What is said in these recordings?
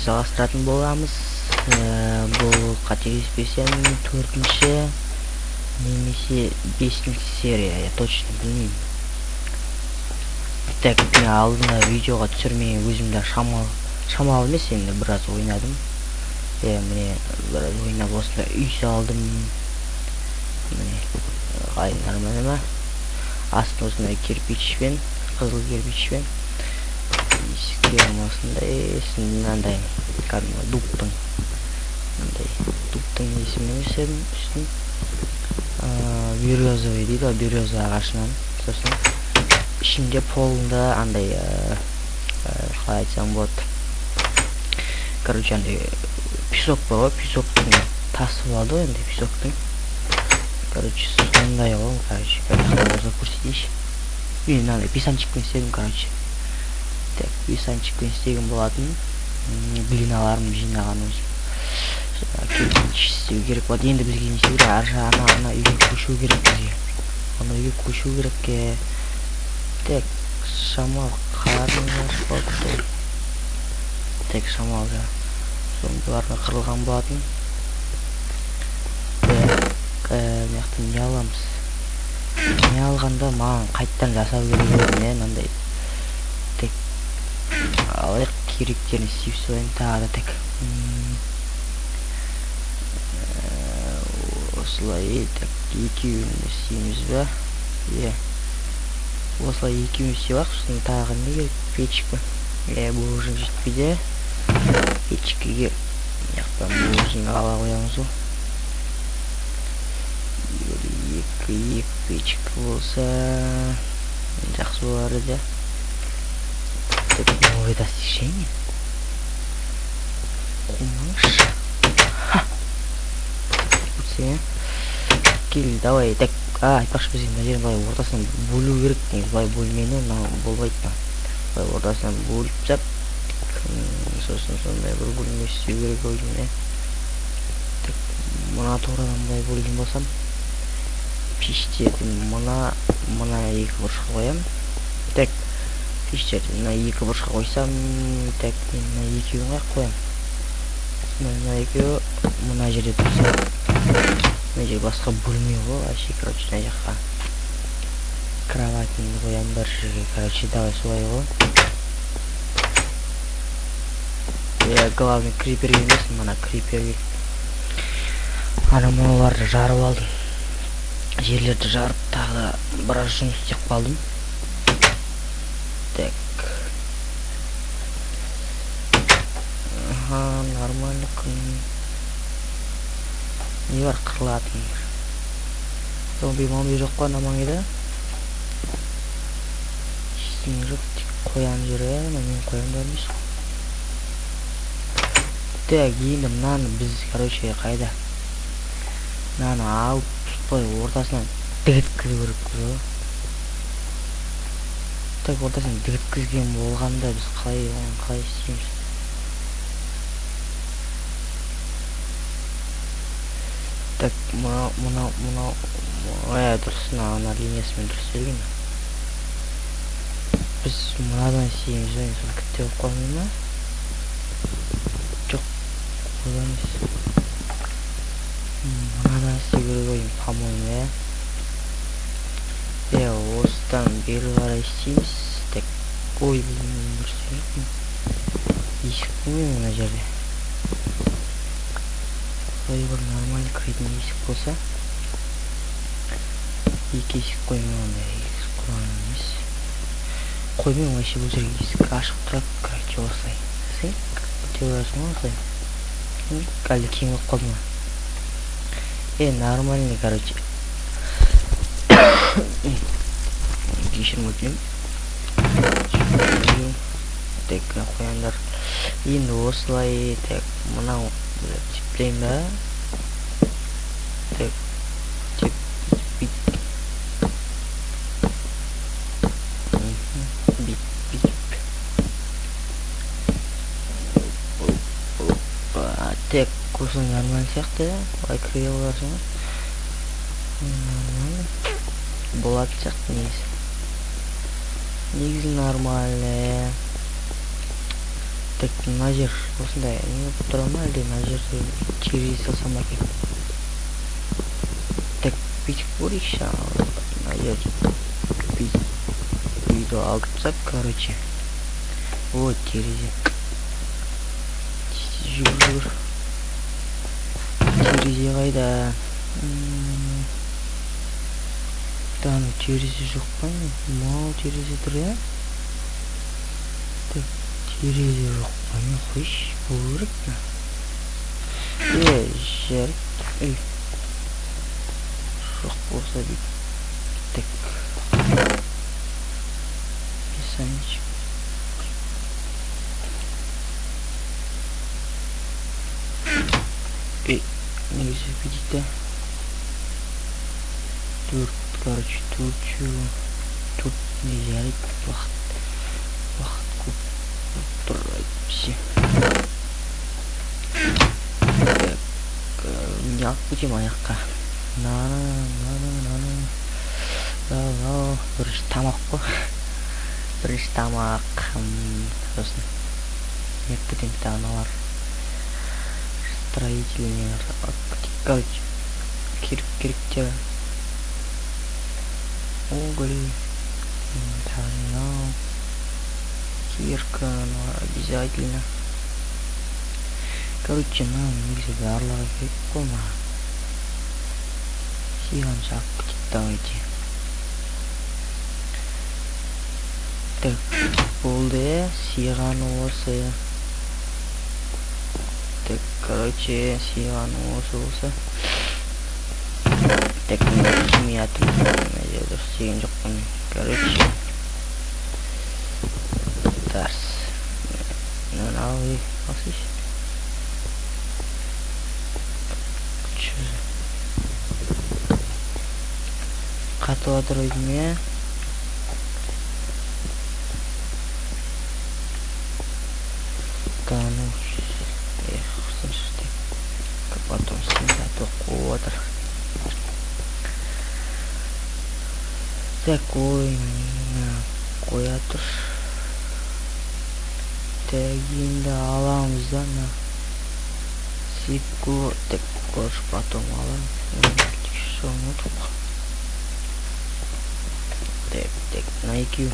Жалғастыратын боламыз. Бұл, қателеспесем, төртінші немесе бесінші серия, я точно білмеймін. Так, мен алдында видеоға түсірмей, өзім де шамалы, шамалы емес енді, біраз ойнадым. Иә, міне, біраз ойнап, осындай үй салдым. Міне, қалай, нормально ма? Астын осындай кирпичпен, қызыл кирпичпен, есіктерім осындай, мынандай кәдімгі дубтың, мынандай дубтың несімен істедім үстін, березовый дейді ғой, береза ағашынан. Сосын ішінде, полында андай, қалай айтсам болады, короче, андай песок бар ғой, песоктың тасы болады ғой енді, песоктың, короче, сондай ғой. Короче, қазір көрсетейінші. Мен мынандай песанчикпен істедім, короче. Так, песанчикпен істеген болатын. Глиналарын жинаған өзім. Кирпич істеу керек болады енді. Бізге не істеу керек? Ар жағына, ана үйге көшу керек бізге, ана үйге көшу керек. Так, шамалы қарным ашып қалыпты. Так, шамалы зомбиларға қырылған болатын. Так, мына жақтан не аламыз? Не алғанда маған қайттан жасау керек еді, иә, мынандай. Так, алайық, керектерін істеп салайын тағы да. Так, осылай, так, екеуін істейміз ба? Иә, осылай екеуін істеп алайық. Сосын тағы не керек? Печка, иә, бұл уже жетпейді печкаге. Мына жақтан булыжник ала қоямыз ғой. Бір екі, екі печка болса, жақсы болар еді. Так, новое достижение, қумаңызшы. Өтсе, кел, давай. Так, а, айтпақшы, бізге мына жерін былай ортасынан бөлу керек негізі. Былай бөлмені мынау болмайды мына. Былай ортасынан бөліп тастап, сосын сондай бір бөлме істеу керек ау деймін, иә. Так, мына турадан былай бөлген болсам, пештерді мына екі бұрышқа қоямын. Так, пештерді мына екі бұрышқа қойсам, так, мен мына екеуін қаяққа қоямын? Мына екеуі мына жерде тұрса, мына жер басқа бөлме ғой вообще. Короче, мына жаққа кроватімді қоямын бір жерге. Короче, давай солай ғой. Иә, главный крипер келмесін. Мына крипер келіп, ана мыналарды жарып алдым, жерлерді жарып, тағы да біраз жұмыс істеп қалдым. Так, аха, нормально. Күн не бар қырылатын? Зомби момби жоқ қой ана маңайда? Ештеңе жоқ, тек қоян жүр, иә. Мына менің қояндарым емес қой. Так, енді мынаны біз, короче, қайда, мынаны алып, былай ортасынан дігіткізу керекпіз ғой. Так, ортасынан дігіткізген болғанда, біз қалай, оны қалай істейміз? Так, мынау, мынау, мынау, иә, дұрыс, мына ана линиясымен дұрыс істелген. Біз мынадан істейміз ба енді? Соны кітте болып қалмай ма? Жоқ, одан емес, мынадан істеу керек ой, по моему. Иә, осыдан бері қарай істейміз. Так, ой, блин, дұрыс істеген жоқпын. Есік болмай мына жерде. Былай бір нормально кіретін есік болса, екі есік қоймай, ондай есік қойған емес, қоймаймын вообще. Бұл жерге есік ашық тұрады. Короче, осылай сен өте қоясың ғой осылай. Әлде кең болып қалды ма? Е, нормальный. Короче, кешірім өтінемін. Так, қояндар енді осылай. Так, мынау типтеймін ба? Так, тип, бүйтіп, бүйтіп, бүйтіп. Опа. Так, осылай нормально сияқты, иә. Былай кіре аласың ғой, нормально болатын сияқты негізі. Негізі нормально, иә. Так, мына жер осындай не болып тұра ма, әлде мына жерде терезе салсам ба екен? Так, бүйтіп көрейікші. Мына жерде бүйтіп, бүйтіп алып тастап, короче, вот терезе. Жүгір, жүгір, терезе қайда? Да, ну, терезе жоқ па, не? Мынау терезе тұр, иә. Так, терезе жоқ па, не? Қойшы, болу керек та. Е, жарайды. Ей, жоқ болса, бүйтіп. Так, бесанчик. Ей, негізі бүйтейік та. Төрт, короче, төрт, төрт. Не, жарайды, уақыт көп болып тұр әйтпесе. Так, не алып кетемін аяққа? Мынаны, мынаны, мынаны, мынау. Бірінші тамақ қой, бірінші тамақ. Сосын не алып кетемін тағы? Мыналар, строительный алып кетейік. Короче, керек керектер, уголь, тағы мынау, кирка, мыналар обязательно. Короче, мынау негізі барлығы керек қой маған. Сиғанша алып кетейік, давайте. Так, болды, иә, сиғаны осы. Так, короче, сиғаны осы болса. Так, кимей жатырмын, мына жерде дұрыс істеген жоқпын. Короче, тарс, мынаны ал, ей, алсайшы. Чё, қатып жатыр өзіме. Да ну, эх, құрсыншы. Так, потом істейміз, а то қуып жатыр. Так, ой, мына қоя тұр. Так, енді аламыз да мына свекло. Так, короче, потом аламыз. Ұмытып. Так, так, мына екеуі,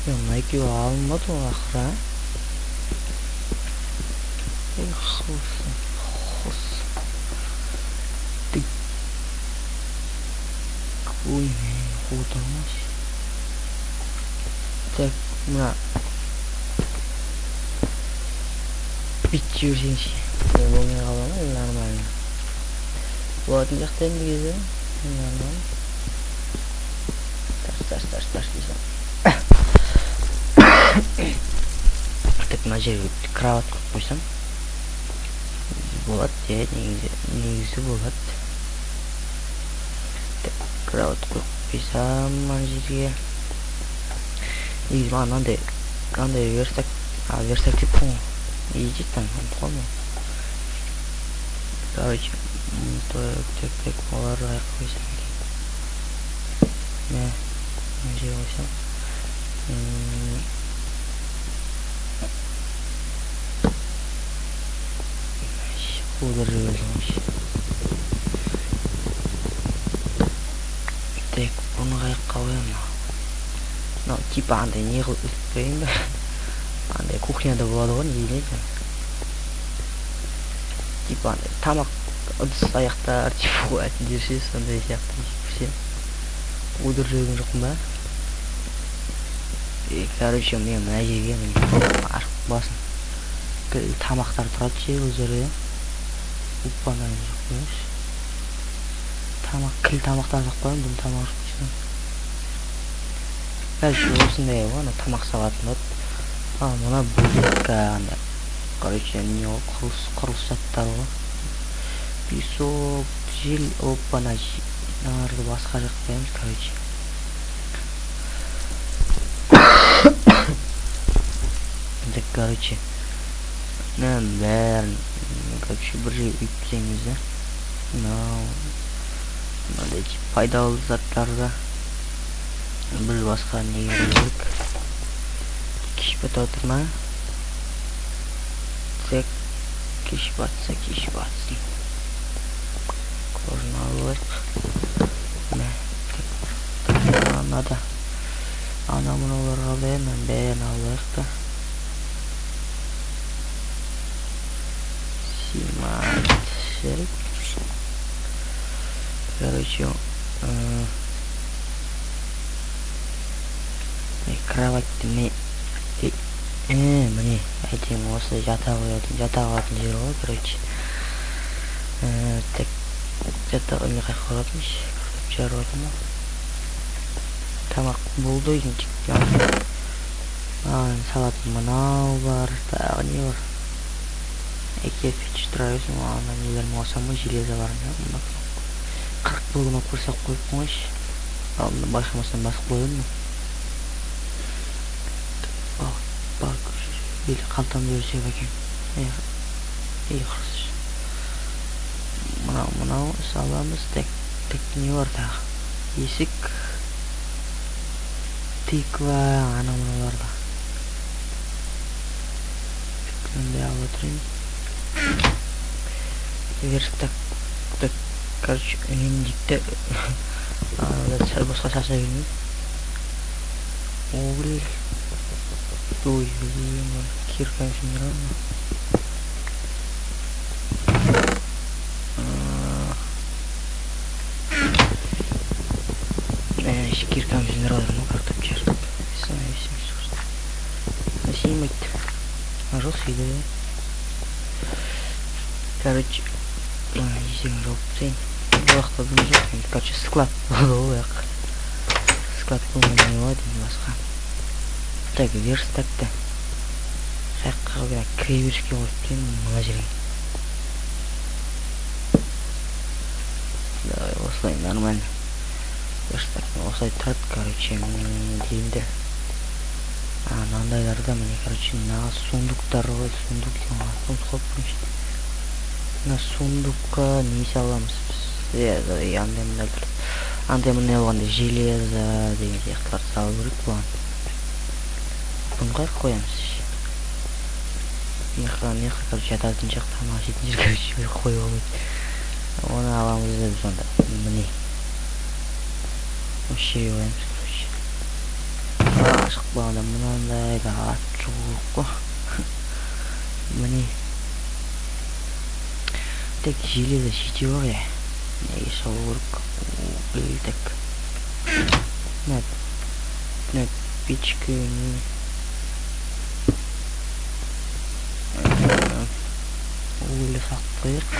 мына екеуі алынбады ғой ақыры, а? Эх, хос. Так, ой, отырмас. Так, мына бүйтіп жіберсең ше, болмай қала ма? Нормально болатын сияқты негізі, нормально. Тарс, тарс, тарс, тарс десем. Так, мына жерге кровать қойып қойсам болады, иә, негізі болады. Так, кровать қойып қойсам мына жерге. Негізі маған мынандай верстак, а, верстак деп ғой, не дейді там, ұмытып қалдым. Короче, так, так, так, оларды қаяққа қойсам екен? Мә, мына жерге қойсам. Қудырып жібердім вообще. Так, бұны қаяққа қоямын? Мынау типа андай не қылып өтіп қояйын ба? Андай кухняда болады ғой, не дейді, типа андай тамақ ыдыс аяқтар типа қоятын жер ше, сондай сияқты ше. Қудырып жіберген жоқпын ба? И, короче, мен мына жерге, міне, ашық басын, тамақтар тұрады ше ол жерде. Опа, ана жоқ қояйыншы. Тамақ, кіл тамақтар салып қоямын, бұны тамақ жоқ дейсің. Короче, осындай ғой, ана тамақ салатын болады. А мына бөлек андай, короче, не ғой, құрылыс заттары ғой, песок, жел. Опа, мына мыналарды басқа жаққа қоямыз. Короче, так, короче, мынаның бәрін, короче, бір жерге үйіп тастаймыз да. Мынау мынандай тип пайдалы заттарды бір басқа неге қою керек. Кеш батып жатыр ма? Так, кеш батса, кеш батсын. Кожаны алайық. Мә, так, анада ана мынаулар қалды, иә, мынаның бәрін алайық та. Сыймайды. Жарайды. Короче, кроватьті міне, міне, әйтең осы жата қоятын, жата қалатын жер ғой, короче. Так, жата не қаяққа қоятынбыз? Жарып жатырмын ғой. Тамақ болды енді, маған салатын мынау бар, тағы не бар? Кирпич тұра берсін, ана нелерін қосамын ғой, железоларын. Мына 40 блогын алып салып қойыппын ғой. Алдында байқамастан басып қойдым. Бал или қалтамда жүрсе екен. Ей, мынау, мынау саламыз. Так, так, не бар тағы? Есік, тыква, анау мынауларды мындай алып отырайын. Верстак. Так, короче, үнемдейік те, сәл босқа шаша бермей. Уголь. Ой, блин, кирка сындырамын. Кирканы сындырып жатырмын ғой, картоп жер. Сыймайды. Жоқ, сыйды. Короче, есігін жауып тастайын. Бұл жақта дым жоқ енді, короче, склад болды ғой бұл жақ. Склад болмай не болады енді басқа? Так, верстакты қаяққа қою керек? Кіре беріске қойып тастайын мына жерге. Давай, осылай нормально. Верстак осылай тұрады, короче, енді мынандайларда, міне, короче, мына сундуктар ғой, сундук екен ғой, ұмытып қалыппын. Мына сундукқа не саламыз біз? Иә, андай мындай, андай мындай болғанда, железо деген сияқтыларды салу керек бұған. Бұны қаяққа қоямыз? Мына жаққа, мына жаққа, короче, жататын жақ, тамақ ішетін жер, короче, қоюға болмайды. Оны аламыз да біз онда, міне, осы жерге қоямыз, короче. Ашық болғанда мынандай да ат шығу керек қой. Міне, так, железо жетеу бар, иә, неге салу керек? Уголь. Так, мына, мына печка не угольді салып қояйық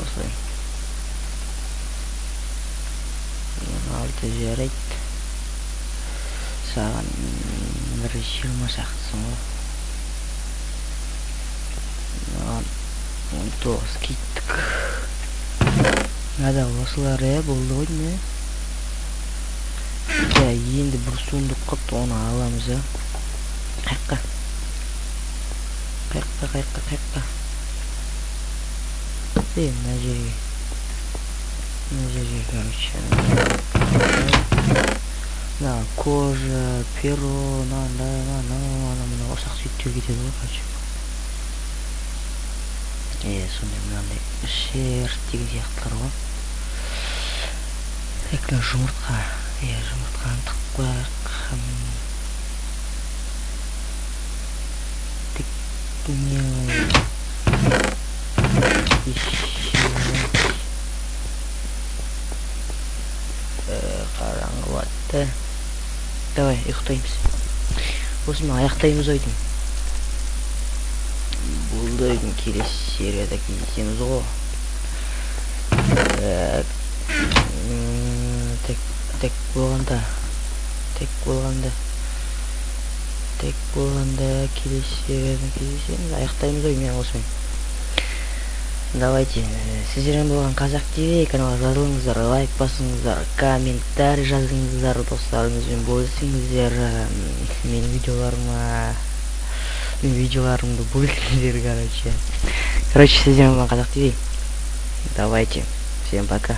осылай. 16, жарайды. Саған бір 20 шақтысың ғой. Маған 19, кеттік. Мынада осылар, иә, болды ғой деймін, иә. Енді бір сундук қалыпты, оны аламыз, иә. Қаяққа, қаяққа, қаяққа, қаяққа? Е, мына жерге, мына жерге, короче, мына кожа, перо, мынандай, мынау, ана мынау ұсақ сүйектер кетеді ғой, короче. Е, сондай мынандай шерсть деген сияқтылар ғой. Так, мына жұмыртқа, иә, жұмыртқаны тығып қояйық. Так, не еще? Қараңғы батты. Давай, ұйықтаймыз. Осымен аяқтаймыз ой деймін. Болды ойдың, келесі серияда кездесеміз ғой. Так, так, так болғанда, так болғанда, так болғанда, келесі серияда кездесеміз. Аяқтаймыз ғой мен осымен. Давайте, сіздермен болған Қазақ ТВ. Каналға жазылыңыздар, лайк басыңыздар, комментарий жазыңыздар, достарыңызбен бөлісіңіздер, менің видеоларыма, менің видеоларымды бөлісіңіздер, короче. Короче, сіздермен болған Қазақ ТВ. Давайте, всем пока.